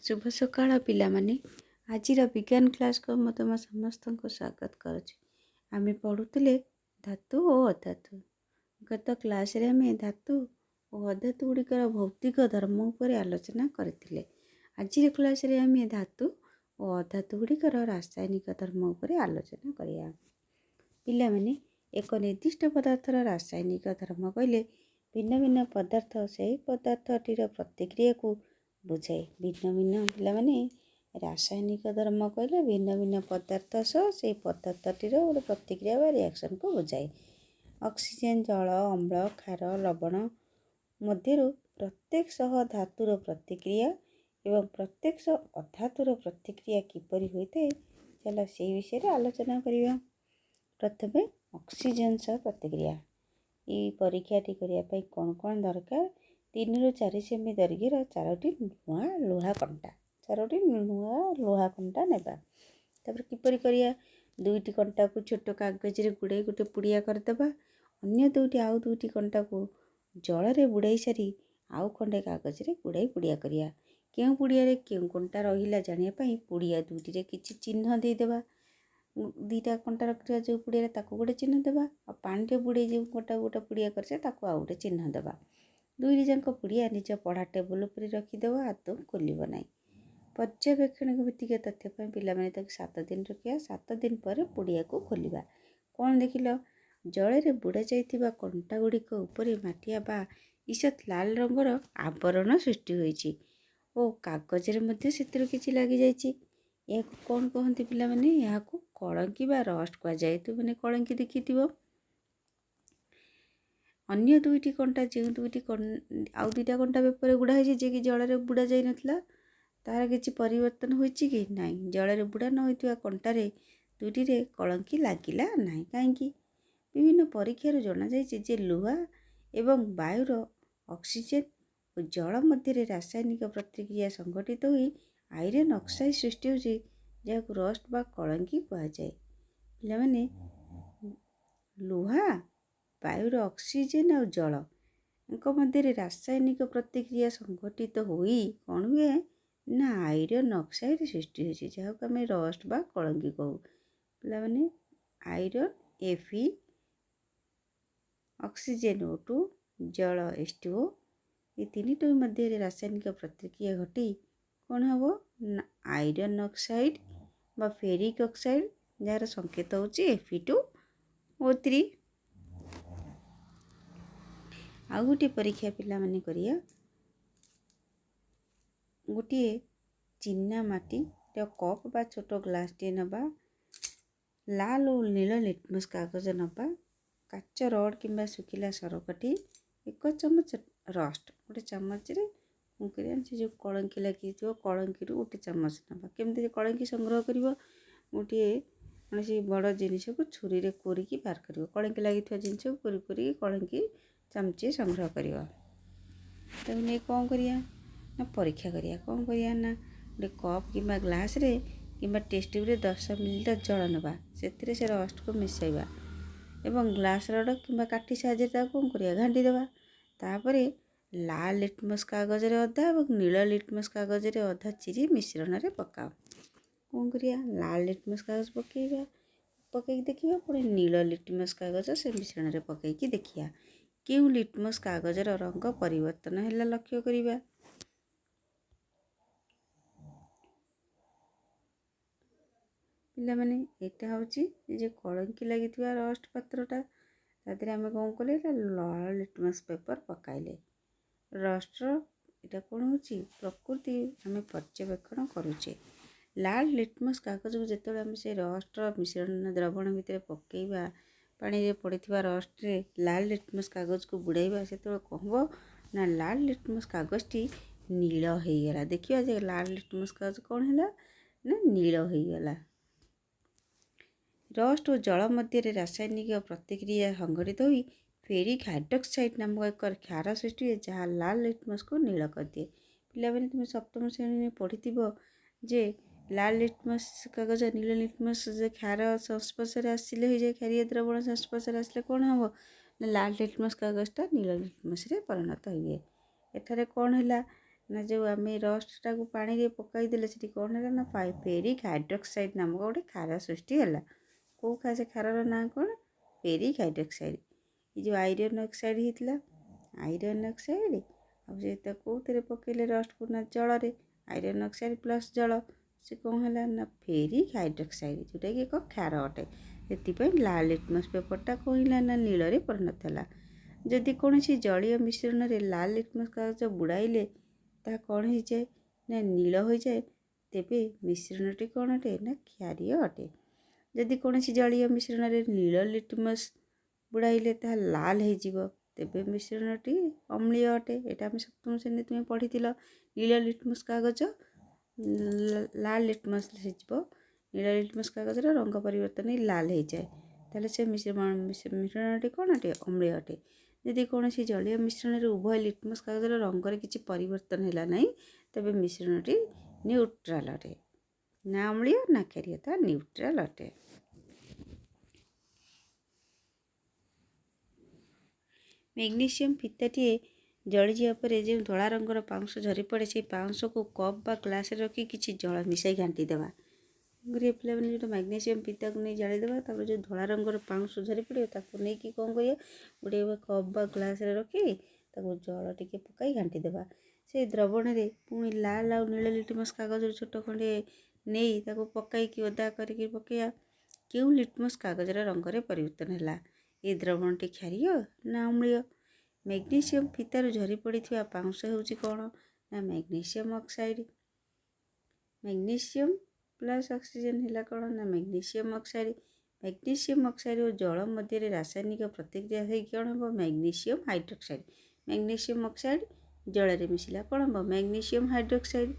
ଶୁଭ ସକାଳ ପିଲାମାନେ। ଆଜିର ବିଜ୍ଞାନ କ୍ଲାସ୍କୁ ମୁଁ ତୁମ ସମସ୍ତଙ୍କୁ ସ୍ୱାଗତ କରୁଛି। ଆମେ ପଢ଼ୁଥିଲେ ଧାତୁ ଓ ଅଧାତୁ। ଗତ କ୍ଲାସ୍ରେ ଆମେ ଧାତୁ ଓ ଅଧାତୁ ଗୁଡ଼ିକର ଭୌତିକ ଧର୍ମ ଉପରେ ଆଲୋଚନା କରିଥିଲେ। ଆଜିର କ୍ଲାସ୍ରେ ଆମେ ଧାତୁ ଓ ଅଧାତୁ ଗୁଡ଼ିକର ରାସାୟନିକ ଧର୍ମ ଉପରେ ଆଲୋଚନା କରିବା। ପିଲାମାନେ, ଏକ ନିର୍ଦ୍ଦିଷ୍ଟ ପଦାର୍ଥର ରାସାୟନିକ ଧର୍ମ କହିଲେ ଭିନ୍ନ ଭିନ୍ନ ପଦାର୍ଥ ସେହି ପଦାର୍ଥଟିର ପ୍ରତିକ୍ରିୟାକୁ ବୁଝାଏ। ଭିନ୍ନ ଭିନ୍ନ, ପିଲାମାନେ, ରାସାୟନିକ ଧର୍ମ କହିଲେ ଭିନ୍ନ ଭିନ୍ନ ପଦାର୍ଥ ସହ ସେଇ ପଦାର୍ଥଟିର ଗୋଟେ ପ୍ରତିକ୍ରିୟା ବା ରିଆକ୍ସନ୍କୁ ବୁଝାଏ। ଅକ୍ସିଜେନ୍, ଜଳ, ଅମ୍ଳ, ଖାର, ଲବଣ ମଧ୍ୟରୁ ପ୍ରତ୍ୟେକ ସହ ଧାତୁର ପ୍ରତିକ୍ରିୟା ଏବଂ ପ୍ରତ୍ୟେକ ସହ ଅଧାତୁର ପ୍ରତିକ୍ରିୟା କିପରି ହୋଇଥାଏ, ଚାଲ ସେଇ ବିଷୟରେ ଆଲୋଚନା କରିବା। ପ୍ରଥମେ ଅକ୍ସିଜେନ୍ ସହ ପ୍ରତିକ୍ରିୟା। ଏଇ ପରୀକ୍ଷାଟି କରିବା ପାଇଁ କ'ଣ କ'ଣ ଦରକାର? 3ରୁ 4 ସେମି ଦୈର୍ଘ୍ୟର ଚାରୋଟି ନୂଆ ଲୁହା କଣ୍ଟା, ଚାରୋଟି ନୂଆ ଲୁହା କଣ୍ଟା ନେବା। ତାପରେ କିପରି କରିବା? ଦୁଇଟି କଣ୍ଟାକୁ ଛୋଟ କାଗଜରେ ଗୁଡ଼ାଇ ଗୋଟେ ପୁଡ଼ିଆ କରିଦେବା। ଅନ୍ୟ ଦୁଇଟି, ଆଉ ଦୁଇଟି କଣ୍ଟାକୁ ଜଳରେ ବୁଡ଼ାଇ ସାରି ଆଉ ଖଣ୍ଡେ କାଗଜରେ ଗୁଡ଼ାଇ ପୁଡ଼ିଆ କରିବା। କେଉଁ ପୁଡ଼ିଆରେ କେଉଁ କଣ୍ଟା ରହିଲା ଜାଣିବା ପାଇଁ ପୁଡ଼ିଆ ଦୁଇଟିରେ କିଛି ଚିହ୍ନ ଦେଇଦେବା। ଦୁଇଟା କଣ୍ଟା ରଖିଥିବା ଯେଉଁ ପୁଡ଼ିଆରେ, ତାକୁ ଗୋଟେ ଚିହ୍ନ ଦେବା, ଆଉ ପାଣିରେ ବୁଡ଼େଇ ଯେଉଁ କଣ୍ଟା ଗୋଟେ ପୁଡ଼ିଆ କରିଛେ, ତାକୁ ଆଉ ଗୋଟେ ଚିହ୍ନ ଦେବା। ଦୁଇଟି ଯାକ ପୁଡ଼ିଆ ନିଜ ପଢ଼ା ଟେବୁଲ୍ ଉପରେ ରଖିଦେବା, ଆଦୌ ଖୋଲିବ ନାହିଁ। ପର୍ଯ୍ୟବେକ୍ଷଣ ଭିତ୍ତିକ ତଥ୍ୟ ପାଇଁ ପିଲାମାନେ ତାକୁ 7 ଦିନ ରଖିବା। 7 ଦିନ ପରେ ପୁଡ଼ିଆକୁ ଖୋଲିବା। କ'ଣ ଦେଖିଲ? ଜଳରେ ବୁଡ଼ା ଯାଇଥିବା କଣ୍ଟା ଗୁଡ଼ିକ ଉପରେ ମାଟିଆ ବା ଈଷତ୍ ଲାଲ ରଙ୍ଗର ଆବରଣ ସୃଷ୍ଟି ହୋଇଛି ଓ କାଗଜରେ ମଧ୍ୟ ସେଥିରୁ କିଛି ଲାଗିଯାଇଛି। ଏହାକୁ କ'ଣ କହନ୍ତି ପିଲାମାନେ? ଏହାକୁ କଳଙ୍କି ବା ରଷ୍ଟ କୁହାଯାଏ। ତୁମେ କଳଙ୍କି ଦେଖିଥିବ। ଅନ୍ୟ ଦୁଇଟି କଣ୍ଟା, ଯେଉଁ ଦୁଇଟି, ଆଉ ଦୁଇଟା କଣ୍ଟା ବେପରେ ବୁଡ଼ା ହେଇଛି, ଯିଏକି ଜଳରେ ବୁଡ଼ା ଯାଇନଥିଲା, ତାହାର କିଛି ପରିବର୍ତ୍ତନ ହୋଇଛି କି? ନାହିଁ। ଜଳରେ ବୁଡ଼ା ନ ହୋଇଥିବା କଣ୍ଟାରେ ଦୁଇଟିରେ କଳଙ୍କି ଲାଗିଲା ନାହିଁ। କାହିଁକି? ବିଭିନ୍ନ ପରୀକ୍ଷାରୁ ଜଣାଯାଇଛି ଯେ ଲୁହା ଏବଂ ବାୟୁର ଅକ୍ସିଜେନ୍ ଓ ଜଳ ମଧ୍ୟରେ ରାସାୟନିକ ପ୍ରତିକ୍ରିୟା ସଂଘଟିତ ହୋଇ ଆଇରନ୍ ଅକ୍ସାଇଡ୍ ସୃଷ୍ଟି ହେଉଛି, ଯାହାକୁ ରଷ୍ଟ ବା କଳଙ୍କି କୁହାଯାଏ। ପିଲାମାନେ, ଲୁହା, ବାୟୁର ଅକ୍ସିଜେନ୍ ଆଉ ଜଳ ଙ୍କ ମଧ୍ୟରେ ରାସାୟନିକ ପ୍ରତିକ୍ରିୟା ସଂଘଟିତ ହୋଇ କ'ଣ ହୁଏ ନା ଆଇରନ୍ ଅକ୍ସାଇଡ୍ ସୃଷ୍ଟି ହେଉଛି, ଯାହାକୁ ଆମେ ରଷ୍ଟ ବା କଳଙ୍କି କହୁ। ପିଲାମାନେ, ଆଇରନ୍ Fe, oxygen O2, ଜଳ H2O, ଏ ତିନିଟି ମଧ୍ୟରେ ରାସାୟନିକ ପ୍ରତିକ୍ରିୟା ଘଟି କ'ଣ ହେବ ନା ଆଇରନ୍ ଅକ୍ସାଇଡ୍ ବା ଫେରିକ୍ ଅକ୍ସାଇଡ୍, ଯାହାର ସଂକେତ ହେଉଛି Fe2O3। ଆଉ ଗୋଟିଏ ପରୀକ୍ଷା ପିଲାମାନେ କରିବା। ଗୋଟିଏ ଚିନା ମାଟିର କପ୍ ବା ଛୋଟ ଗ୍ଲାସଟିଏ ନେବା। ଲାଲ ଓ ନୀଳ ଲିଟମସ୍ କାଗଜ ନେବା। କାଚ ରଡ଼୍ କିମ୍ବା ଶୁଖିଲା ସରକାଠି, ଏକ ଚାମଚ ରଷ୍ଟ। ଗୋଟେ ଚାମଚରେ କ'ଣ କରିବା? ସେ ଯେଉଁ କଳଙ୍କି ଲାଗିଥିବ, କଳଙ୍କିରୁ ଗୋଟେ ଚାମଚ ନେବା। କେମିତି କଳଙ୍କି ସଂଗ୍ରହ କରିବ? ଗୋଟିଏ କୌଣସି ବଡ଼ ଜିନିଷକୁ ଛୁରୀରେ କୋରିକି ବାହାର କରିବ। କଳଙ୍କି ଲାଗିଥିବା ଜିନିଷକୁ କୋରି କୋରିକି କଳଙ୍କି ଚାମଚିଏ ସଂଗ୍ରହ କରିବ। ତାକୁ ନେଇ କ'ଣ କରିବା ନା ପରୀକ୍ଷା କରିବା। କ'ଣ କରିବା ନା ଗୋଟେ କପ୍ କିମ୍ବା ଗ୍ଲାସ୍ରେ କିମ୍ବା ଟେଷ୍ଟ ଟ୍ୟୁବ୍ରେ 10 ମିଲିଲିଟର ଜଳ ନେବା। ସେଥିରେ ସେ ରଷ୍ଟକୁ ମିଶାଇବା ଏବଂ ଗ୍ଲାସ୍ ରଡ଼ କିମ୍ବା କାଠି ସାହାଯ୍ୟରେ ତାକୁ କ'ଣ କରିବା? ଘାଣ୍ଟି ଦେବା। ତାପରେ ଲାଲ ଲିଟମସ୍ କାଗଜରେ ଅଧା ଏବଂ ନୀଳ ଲିଟମସ୍ କାଗଜରେ ଅଧା ଚିରି ମିଶ୍ରଣରେ ପକାଅ। କ'ଣ କରିବା? ଲାଲ ଲିଟମସ୍ କାଗଜ ପକାଇବା, ପକାଇକି ଦେଖିବା। ପୁଣି ନୀଳ ଲିଟମସ୍ କାଗଜ ସେ ମିଶ୍ରଣରେ ପକାଇକି ଦେଖିବା। କେଉଁ ଲିଟମସ୍ କାଗଜର ରଙ୍ଗ ପରିବର୍ତ୍ତନ ହେଲା ଲକ୍ଷ୍ୟ କରିବା। ପିଲାମାନେ, ଏଇଟା ହେଉଛି ଏ ଯେଉଁ କଳଙ୍କି ଲାଗିଥିବା ରଷ୍ଟ ପାତ୍ରଟା। ତା ଦେହରେ ଆମେ କ'ଣ କଲେ ନା ଲାଲ ଲିଟମସ୍ ପେପର୍ ପକାଇଲେ। ରଷ୍ଟର ଏଇଟା କ'ଣ ହେଉଛି? ପ୍ରକୃତି ଆମେ ପର୍ଯ୍ୟବେକ୍ଷଣ କରୁଛେ। ଲାଲ ଲିଟମସ୍ କାଗଜକୁ ଯେତେବେଳେ ଆମେ ସେ ରଷ୍ଟର ମିଶ୍ରଣ ଦ୍ରବଣ ଭିତରେ ପକାଇବା, ପାଣିରେ ପଡ଼ିଥିବା ରଷ୍ଟରେ ଲାଲ ଲିଟମସ୍ କାଗଜକୁ ବୁଡ଼ାଇବା, ସେତେବେଳେ କ'ଣ ହେବ ନା ଲାଲ ଲିଟମସ୍ କାଗଜଟି ନୀଳ ହେଇଗଲା। ଦେଖିବା ଯେ ଲାଲ ଲିଟମସ୍ କାଗଜ କ'ଣ ହେଲା ନା ନୀଳ ହେଇଗଲା। ରଷ୍ଟ ଓ ଜଳ ମଧ୍ୟରେ ରାସାୟନିକ ପ୍ରତିକ୍ରିୟା ସଂଘଟିତ ହୋଇ ଫେରିକ୍ ହାଇଡ୍ରୋକ୍ସାଇଡ୍ ନାମକ ଏକ କ୍ଷାର ସୃଷ୍ଟି ହୁଏ, ଯାହା ଲାଲ ଲିଟମସ୍କୁ ନୀଳ କରିଦିଏ। ପିଲାମାନେ, ତୁମେ ସପ୍ତମ ଶ୍ରେଣୀରେ ପଢ଼ିଥିବ ଯେ ଲାଲ ଲିଟମସ୍ କାଗଜ ନୀଳ ଲିଟମସ୍ କ୍ଷାର ସଂସ୍ପର୍ଶରେ ଆସିଲେ ହୋଇଯାଏ। କ୍ଷାରୀୟ ଦ୍ରବଣ ସଂସ୍ପର୍ଶରେ ଆସିଲେ କ'ଣ ହେବ ନା ଲାଲ ଲିଟମସ୍ କାଗଜଟା ନୀଳ ଲିଟମସ୍ରେ ପରିଣତ ହୁଏ। ଏଠାରେ କ'ଣ ହେଲା ନା ଯେଉଁ ଆମେ ରଷ୍ଟଟାକୁ ପାଣିରେ ପକାଇଦେଲେ ସେଠି କ'ଣ ହେଲା ନା ଫେରିକ୍ ହାଇଡ୍ରୋକ୍ସାଇଡ୍ ନାମକ ଗୋଟେ ଖାର ସୃଷ୍ଟି ହେଲା। କେଉଁ ସେ ଖାରର ନାଁ କ'ଣ? Ferric hydroxide. ଏ ଯେଉଁ ଆଇରନ୍ ଅକ୍ସାଇଡ୍ ହେଇଥିଲା, ଆଇରନ୍ ଅକ୍ସାଇଡ୍, ଆଉ ସେ ତ କେଉଁଥିରେ ପକାଇଲେ ରଷ୍ଟକୁ ନା ଜଳରେ, ଆଇରନ୍ ଅକ୍ସାଇଡ୍ ପ୍ଲସ୍ ଜଳ, ସେ କ'ଣ ହେଲା ନା ଫେରିକ୍ ହାଇଡ୍ରୋକ୍ସାଇଡ୍, ଯେଉଁଟାକି ଏକ କ୍ଷାର ଅଟେ। ସେଥିପାଇଁ ଲାଲ ଲିଟମସ୍ ପେପରଟା କ'ଣ ହେଲା ନା ନୀଳରେ ପରିଣତ ହେଲା। ଯଦି କୌଣସି ଜଳୀୟ ମିଶ୍ରଣରେ ଲାଲ ଲିଟମସ୍ କାଗଜ ବୁଡ଼ାଇଲେ ତାହା କ'ଣ ହେଇଯାଏ ନା ନୀଳ ହୋଇଯାଏ, ତେବେ ମିଶ୍ରଣଟି କ'ଣ ଅଟେ ନା କ୍ଷାରୀୟ ଅଟେ। ଯଦି କୌଣସି ଜଳୀୟ ମିଶ୍ରଣରେ ନୀଳ ଲିଟମସ୍ ବୁଡ଼ାଇଲେ ତାହା ଲାଲ ହେଇଯିବ, ତେବେ ମିଶ୍ରଣଟି ଅମ୍ଳୀୟ ଅଟେ। ଏଇଟା ଆମେ ସପ୍ତମ ଶ୍ରେଣୀରେ ତୁମେ ପଢ଼ିଥିଲ। ନୀଳ ଲିଟମସ୍ କାଗଜ ଲାଲ ଲିଟମସ୍ ହେଇଯିବ, ନୀଳ ଲିଟମସ୍ କାଗଜର ରଙ୍ଗ ପରିବର୍ତ୍ତନ ହେଇ ଲାଲ ହେଇଯାଏ, ତାହେଲେ ସେ ମିଶ୍ରଣଟି କ'ଣ ଅଟେ? ଅମ୍ଳୀୟ ଅଟେ। ଯଦି କୌଣସି ଜଳୀୟ ମିଶ୍ରଣରେ ଉଭୟ ଲିଟମସ୍ କାଗଜର ରଙ୍ଗରେ କିଛି ପରିବର୍ତ୍ତନ ହେଲା ନାହିଁ, ତେବେ ମିଶ୍ରଣଟି ନ୍ୟୁଟ୍ରାଲ୍ ଅଟେ, ନା ଅମ୍ଳୀୟ ନା କ୍ଷାରୀୟ, ତାହା ନ୍ୟୁଟ୍ରାଲ୍ ଅଟେ। ମ୍ୟାଗ୍ନେସିୟମ୍ ଫିତାଟିଏ ଜଳିଯିବା ପରେ ଯେଉଁ ଧଳା ରଙ୍ଗର ପାଉଁଶ ଝରିପଡ଼େ, ସେଇ ପାଉଁଶକୁ କପ୍ ବା ଗ୍ଲାସ୍ରେ ରଖି କିଛି ଜଳ ମିଶାଇ ଘାଣ୍ଟି ଦେବା। ତେଣୁକରି ପିଲାମାନେ ଯେଉଁଟା ମ୍ୟାଗ୍ନେସିୟମ୍ ଫିତାକୁ ନେଇ ଜାଳିଦେବା, ତାପରେ ଯେଉଁ ଧଳା ରଙ୍ଗର ପାଉଁଶ ଝରି ପଡ଼ିବ ତାକୁ ନେଇକି କ'ଣ କରିବା, ଗୋଟେ କପ୍ ବା ଗ୍ଲାସ୍ରେ ରଖି ତାକୁ ଜଳ ଟିକେ ପକାଇ ଘାଣ୍ଟି ଦେବା। ସେଇ ଦ୍ରବଣରେ ପୁଣି ଲାଲ ଆଉ ନୀଳ ଲିଟମସ୍ କାଗଜରୁ ଛୋଟ ଖଣ୍ଡେ ନେଇ ତାକୁ ପକାଇକି ଓଦା କରିକି ପକାଇବା। କେଉଁ ଲିଟମସ୍ କାଗଜର ରଙ୍ଗରେ ପରିବର୍ତ୍ତନ ହେଲା? ଏ ଦ୍ରବଣଟି କ୍ଷାରୀୟ ନା ଅମ୍ଳୀୟ? ମ୍ୟାଗ୍ନେସିୟମ୍ ଫିତାରୁ ଝରି ପଡ଼ିଥିବା ପାଉଁଶ ହେଉଛି କ'ଣ ନା magnesium oxide. Magnesium plus oxygen ହେଲା କ'ଣ ନା ମ୍ୟାଗ୍ନେସିୟମ୍ ଅକ୍ସାଇଡ୍। ମ୍ୟାଗ୍ନେସିୟମ୍ ଅକ୍ସାଇଡ୍ ଓ ଜଳ ମଧ୍ୟରେ ରାସାୟନିକ ପ୍ରତିକ୍ରିୟା ହେଇ କ'ଣ ହେବ? Magnesium hydroxide. ମ୍ୟାଗ୍ନେସିୟମ୍ ଅକ୍ସାଇଡ୍ ଜଳରେ ମିଶିଲା କ'ଣ ହେବ? ମ୍ୟାଗ୍ନେସିୟମ୍ ହାଇଡ୍ରୋକ୍ସାଇଡ୍,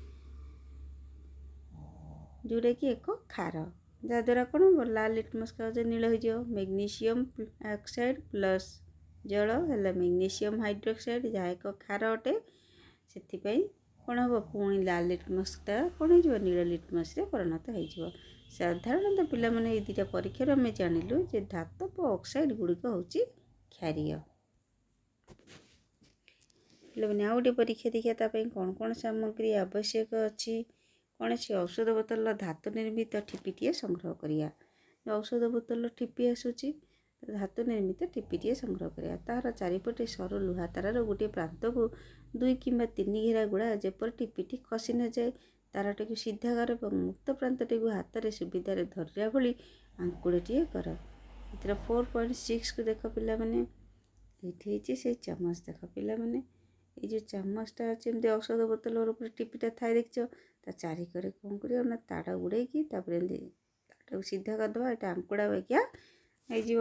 ଯେଉଁଟାକି ଏକ ଖାର, ଯାହାଦ୍ୱାରା କ'ଣ ହେବ? ଲାଲ ଲିଟମସ୍ କାଗଜ ନୀଳ ହେଇଯିବ। ମ୍ୟାଗ୍ନେସିୟମ୍ ଅକ୍ସାଇଡ୍ ପ୍ଲସ୍ ଜଳ ହେଲା ମ୍ୟାଗ୍ନେସିୟମ୍ ହାଇଡ୍ରୋକ୍ସାଇଡ୍, ଯାହା ଏକ ଖାର ଅଟେ। ସେଥିପାଇଁ କ'ଣ ହେବ? ପୁଣି ଲାଲ ଲିଟମସ୍ଟା କ'ଣ ହେଇଯିବ? ନୀଳ ଲିଟମସ୍ରେ ପରିଣତ ହେଇଯିବ। ସାଧାରଣତଃ ପିଲାମାନେ ଏଇ ଦୁଇଟା ପରୀକ୍ଷାରୁ ଆମେ ଜାଣିଲୁ ଯେ ଧାତବ ଅକ୍ସାଇଡ୍ ଗୁଡ଼ିକ ହେଉଛି କ୍ଷାରୀୟ। ପିଲାମାନେ ଆଉ ଗୋଟେ ପରୀକ୍ଷା ଦେଖିବା, ତା ପାଇଁ କ'ଣ କ'ଣ ସାମଗ୍ରୀ ଆବଶ୍ୟକ ଅଛି। କୌଣସି ଔଷଧ ବୋତଲର ଧାତୁ ନିର୍ମିତ ଠିପିଟିଏ ସଂଗ୍ରହ କରିବା। ଔଷଧ ବୋତଲର ଠିପି ଆସୁଛି, ଧାତୁ ନିର୍ମିତ ଠିପିଟିଏ ସଂଗ୍ରହ କରିବା। ତାହାର ଚାରିପଟେ ସରୁ ଲୁହା ତାରର ଗୋଟିଏ ପ୍ରାନ୍ତକୁ 2 କିମ୍ବା 3 ଘେରା ଗୁଡ଼ା, ଯେପରି ଠିପିଟି ଖସି ନଯାଏ। ତାରଟିକୁ ସିଧା କର ଏବଂ ମୁକ୍ତ ପ୍ରାନ୍ତଟିକୁ ହାତରେ ସୁବିଧାରେ ଧରିଲା ଭଳି ଆଙ୍କୁଳିଟିଏ କର। ଏଥିରେ 4.6କୁ ଦେଖ ପିଲାମାନେ, ଏଇଠି ହେଇଛି ସେଇ ଚାମଚ। ଦେଖ ପିଲାମାନେ, ଏଇ ଯେଉଁ ଚାମଚଟା ଅଛି ଏମିତି ଔଷଧ ବୋତଲ ଉପରେ ଠିପିଟା ଥାଏ ଦେଖିଛ, ତା ଚାରିକରେ କ'ଣ କରିବା ନା ତାଡ଼ ଗୁଡ଼େଇକି ତାପରେ ଏମିତି ତାଟାକୁ ସିଧା କରିଦେବା, ଏଇଟା ଆଙ୍କୁଡ଼ା ବାଗିଆ ହେଇଯିବ।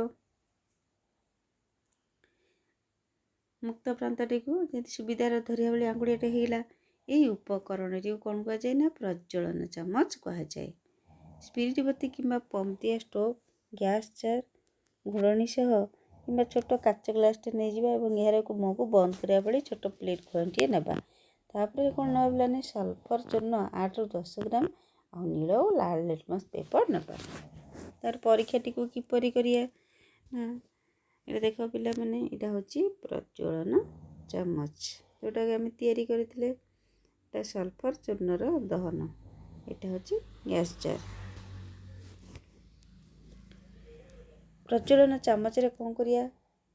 ମୁକ୍ତ ପ୍ରାନ୍ତଟିକୁ ଯେମିତି ସୁବିଧାରେ ଧରିବା ଭଳି ଆଙ୍ଗୁଳିଆଟେ ହେଇଗଲା। ଏଇ ଉପକରଣଟିକୁ କ'ଣ କୁହାଯାଏ ନା ପ୍ରଜ୍ୱଳନ ଚାମଚ କୁହାଯାଏ। ସ୍ପିରିଟ୍ ବତୀ କିମ୍ବା ପମ୍ପ ଦିଆ ଷ୍ଟୋଭ୍, ଗ୍ୟାସ୍ ଜାର୍, ଘୋଡ଼ଣୀ ସହ କିମ୍ବା ଛୋଟ କାଚ ଗ୍ଲାସ୍ଟେ ନେଇଯିବା ଏବଂ ଏହାର ମୁହଁକୁ ବନ୍ଦ କରିବା ଭଳି ଛୋଟ ପ୍ଲେଟ୍ ଘୋଡ଼ଣୀଟିଏ ନେବା। ତାପରେ କ'ଣ ନେବା ପିଲାମାନେ? ସଲଫର ଚୂର୍ଣ୍ଣ 8ରୁ 10 ଗ୍ରାମ ଆଉ ନୀଳ ଓ ଲାଲ ଲିଟମସ୍ ପେପର୍ ନେବା। ତାର ପରୀକ୍ଷାଟିକୁ କିପରି କରିବା ନା ଏଇଟା ଦେଖ ପିଲାମାନେ, ଏଇଟା ହେଉଛି ପ୍ରଜ୍ୱଳନ ଚାମଚ ଯେଉଁଟାକି ଆମେ ତିଆରି କରିଥିଲେ। ଏଇଟା ସଲଫର ଚୂର୍ଣ୍ଣର ଦହନ, ଏଇଟା ହେଉଛି ଗ୍ୟାସ୍ ଜାର୍। ପ୍ରଜ୍ୱଳନ ଚାମଚରେ କ'ଣ କରିବା?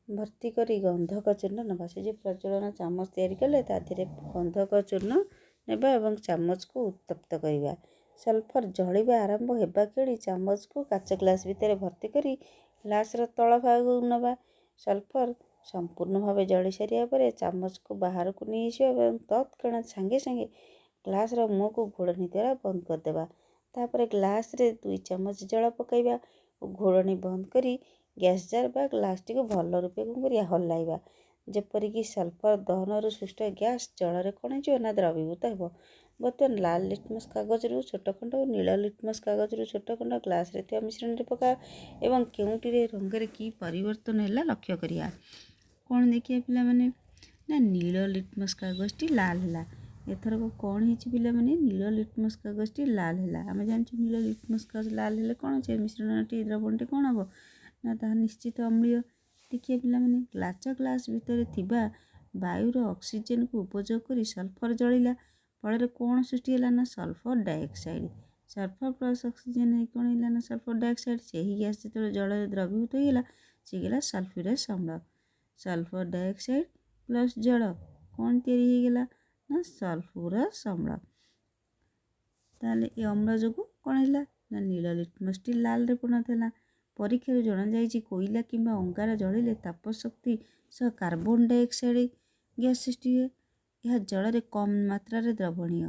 ଭର୍ତ୍ତି କରି ଗନ୍ଧକ ଚୂର୍ଣ୍ଣ ନେବା। ସେ ଯେଉଁ ପ୍ରଜ୍ୱଳନ ଚାମଚ ତିଆରି କଲେ ତା ଦେହରେ ଗନ୍ଧକ ଚୂର୍ଣ୍ଣ ନେବା ଏବଂ ଚାମଚକୁ ଉତ୍ତପ୍ତ କରିବା। ସଲଫର ଜଳିବା ଆରମ୍ଭ ହେବା କ୍ଷଣି ଚାମଚକୁ କାଚ ଗ୍ଲାସ୍ ଭିତରେ ଭର୍ତ୍ତି କରି ଗ୍ଲାସ୍ର ତଳ ଭାଗକୁ ନେବା। ସଲଫର ସମ୍ପୂର୍ଣ୍ଣ ଭାବେ ଜଳି ସାରିବା ପରେ ଚାମଚକୁ ବାହାରକୁ ନେଇଆସିବା ଏବଂ ତତ୍କ୍ଷଣାତ୍ ସାଙ୍ଗେ ସାଙ୍ଗେ ଗ୍ଲାସ୍ର ମୁହଁକୁ ଘୋଡ଼ଣୀ ଦ୍ୱାରା ବନ୍ଦ କରିଦେବା। ତାପରେ ଗ୍ଲାସ୍ରେ 2 ଚାମଚ ଜଳ ପକାଇବା ଓ ଘୋଡ଼ଣୀ ବନ୍ଦ କରି ଗ୍ୟାସ୍ ଜାର୍ ବା ଗ୍ଲାସ୍ଟିକୁ ଭଲ ରୂପେ କ'ଣ କରିବା? ହଲାଇବା, ଯେପରିକି ସଲଫର ଦହନରୁ ସୃଷ୍ଟ ଗ୍ୟାସ୍ ଜଳରେ କ'ଣ ହେଇଯିବ ନା ଦ୍ରବୀଭୂତ ହେବ। ବର୍ତ୍ତମାନ ଲାଲ ଲିଟମସ୍ କାଗଜରୁ ଛୋଟ ଖଣ୍ଡ ଓ ନୀଳ ଲିଟମସ୍ କାଗଜରୁ ଛୋଟ ଖଣ୍ଡ ଗ୍ଲାସ୍ରେ ଥିବା ମିଶ୍ରଣରେ ପକାଇବା ଏବଂ କେଉଁଟିରେ ରଙ୍ଗରେ କି ପରିବର୍ତ୍ତନ ହେଲା ଲକ୍ଷ୍ୟ କରିବା। କ'ଣ ଦେଖିବା ପିଲାମାନେ ନା ନୀଳ ଲିଟମସ୍ କାଗଜଟି ଲାଲ ହେଲା। ଏଥରକ କ'ଣ ହେଇଛି ପିଲାମାନେ? ନୀଳ ଲିଟମସ୍ କାଗଜଟି ଲାଲ ହେଲା। ଆମେ ଜାଣିଛୁ ନୀଳ ଲିଟମସ୍ କାଗଜ ଲାଲ ହେଲେ କ'ଣ ଅଛି? ମିଶ୍ରଣଟି ଦ୍ରବଣଟି କ'ଣ ହେବ ନା ତାହା ନିଶ୍ଚିତ ଅମ୍ଳୀୟ। ଦେଖିବା ପିଲାମାନେ, କାଚ ଗ୍ଲାସ୍ ଭିତରେ ଥିବା ବାୟୁର ଅକ୍ସିଜେନକୁ ଉପଯୋଗ କରି ସଲଫର ଜଳିଲା, ଫଳରେ କ'ଣ ସୃଷ୍ଟି ହେଲା ନା sulphur dioxide. Sulphur plus oxygen ହେଇ କ'ଣ ହେଲା ନା ସଲଫର ଡାଇଅକ୍ସାଇଡ଼। ସେହି ଗ୍ୟାସ୍ ଯେତେବେଳେ ଜଳରେ ଦ୍ରବୀଭୂତ ହୋଇଗଲା, ସେ ହେଲା ସଲଫ୍ୟୁରସ୍ ଅମ୍ଳ। ସଲଫର ଡାଇଅକ୍ସାଇଡ଼ ପ୍ଲସ୍ ଜଳ କ'ଣ ତିଆରି ହେଇଗଲା ନା ସଲଫୁରସ୍ ଅମ୍ଳ। ତାହେଲେ ଏ ଅମ୍ଳ ଯୋଗୁଁ କ'ଣ ହେଲା ନା ନୀଳ ଲିଟମସ୍ଟି ଲାଲରେ ପରିଣତ ହେଲା। ପରୀକ୍ଷାରୁ ଜଣାଯାଇଛି, କୋଇଲା କିମ୍ବା ଅଙ୍ଗାର ଜଳିଲେ ତାପଶକ୍ତି ସହ କାର୍ବନ ଡାଇଅକ୍ସାଇଡ଼ ଗ୍ୟାସ୍ ସୃଷ୍ଟି ହୁଏ। ଏହା ଜଳରେ କମ୍ ମାତ୍ରାରେ ଦ୍ରବଣୀୟ,